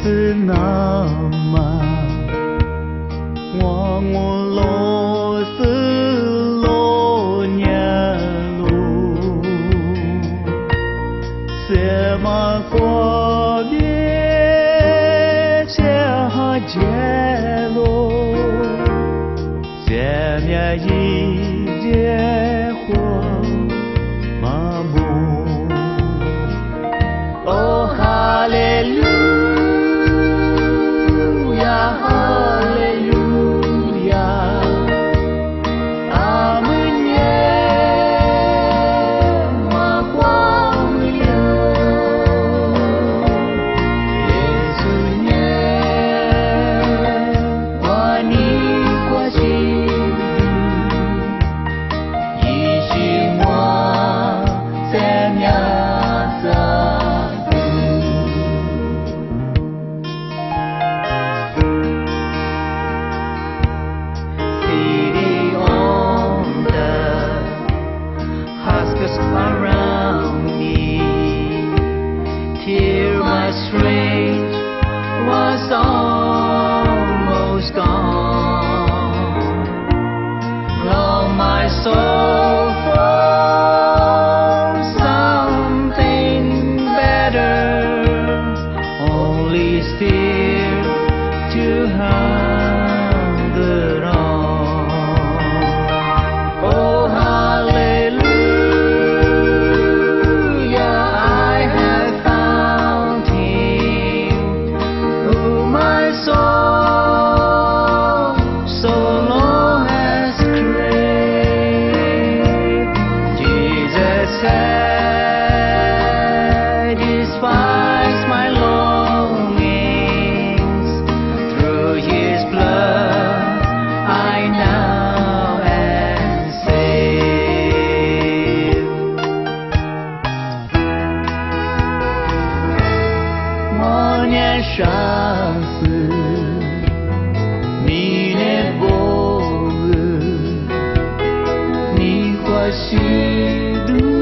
tcuh naˍ maˬ, ngaˬ ngawˬ lo suh lo nyi lo, shehˍ maˬ k'awꞈ biˇ chehˇ ha jehˬ lo, shehˍ mehˍ yiˇ jehˇ k'o maˇ moˍ. O haleˍluˇyaˬ, haleˍluˇyaˬ, a meuˇ nyi maˇ k'oˆ meuˇ yoˬ. Yeˍsuˆ nyi wa ni k'oˆ chi, Yeˍsuˆ mawˬ shehˍ mehˍ tcuh. Feeding on the huskers around me, till my strength was almost gone. Long my soul for something better, only still to hunger on. Oh, hallelujah, I have found him whom my soul so long has craved. Jesus satisfies my longings. Through his blood I now am saved. Mawˬ nyi shaˍ suhˍ miˬ neˇ bon uiˍ, miˬ k'awꞈ shiˍ duˬ